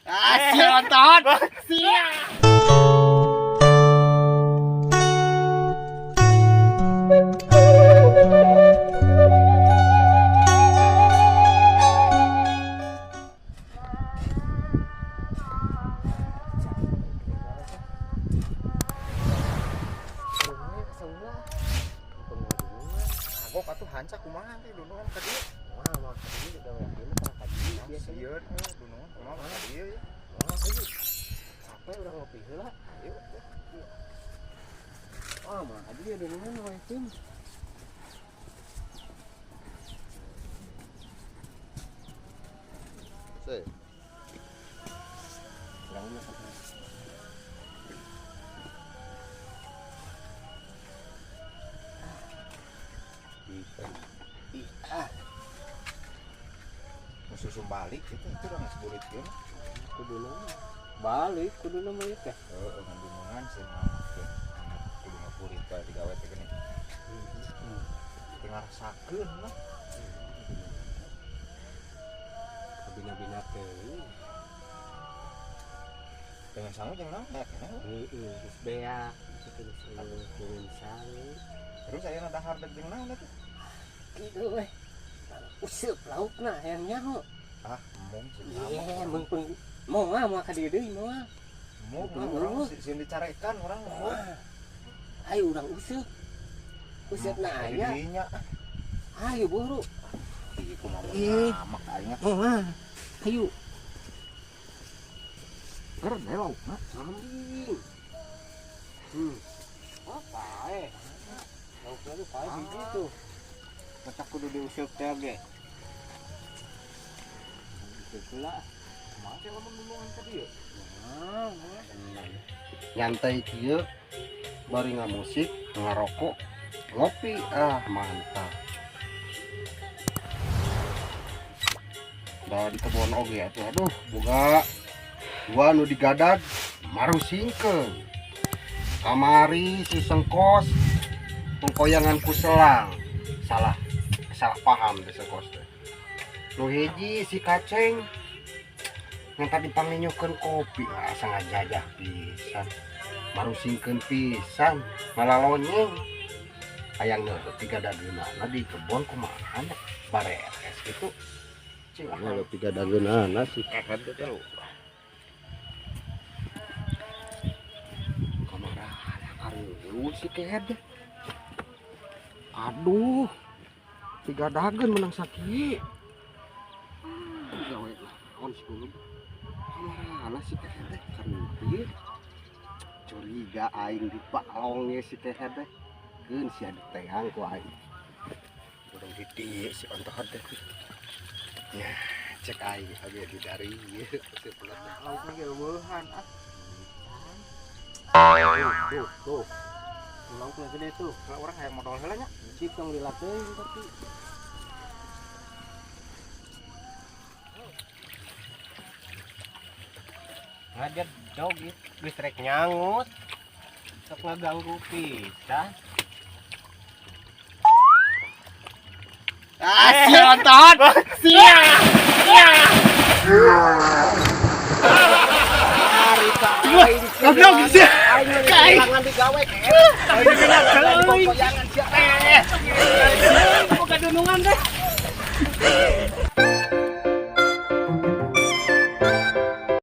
Ah, sia nonton. Sia. Kagok atuh hancak kumaha teh dunungan ka dieu. Wah, mah ka dieu gawe ayeuna tah ka dieu biasanya. Sieun heuh dunungan kumaha ka dieu ya. Wah, ayo. Capek urang ngopi heula. Ayo. Wah, mah ka dieu dunungan we tim. Se. Urang mah sampai. Ah, Susu balik itu itu udah geus burit ieu mah. Kuduna balik kuduna mah ieu teh. Heeh, ngan dunungan sih mah kudu ngaburit bae digawe teh geuning. Teu ngarasakeun lah. Kabina-bina teh. Dengan sangu jeung naon aya keneh. Heeh, geus beak, geus dengan sangu. Terus ayeuna dahar deg jeung naon atuh? Kitu we. Useup laukna hayang nyaho. Ah, mung sih. Iya, meungpeung moal moal ka dieu deui moal. Mung urang sieun dicarekan urang mung. Ayo urang useup. Useupna aya. Ayo buru. Ih, kumaha ngamak aing. Moal. Ayo. Gede laukna. Kambing. Apa eh? Laukna tuh pae hiji tuh. Masa kudu diuseup teh ge. Useup heula. Kumaha teh lamun dunungan ka dieu? Nyantai kieu bari ngamusik, ngarokok, ngopi, ah mantap. Da di kebon oge atuh aduh boga dua nu digadag marusingkeun. Kamari si sengkos pengkoyangan ku selang. Salah salah paham teh sengkos teh. Nu hiji si kaceng yang tadi panginyukeun kopi asa ngajajah pisan. Marusingkeun pisan, malalonyeng. Hayang neureut tigadageunana di kebon kumaha nya bareres kitu. Cing neureut tigadageunana si kehed teh lu. Kamarana kareueut si kehed teh. Aduh, tigadageun menang sakieu. Gawe naon si kudu. Kamarana si kehed teh kareueut. Curiga aing di balong ye si kehed teh. Keun sia diteang ku aing. Urang di dieu si ontohot teh. Nya, cek aing oge di dari ieu si pelet. Laukna ge leuweuhan ah. Tuh, tuh. Laukna gede tuh. Kalau urang hayang modal heula nya. Cip tong lila teuing tapi. Ngajet dog ieu geus rek nyangut. Sok ngaganggu pisan. Ah, sia nonton. Sia. Sia. Goblok sia. Kai. Digawe teh. Boga dunungan teh.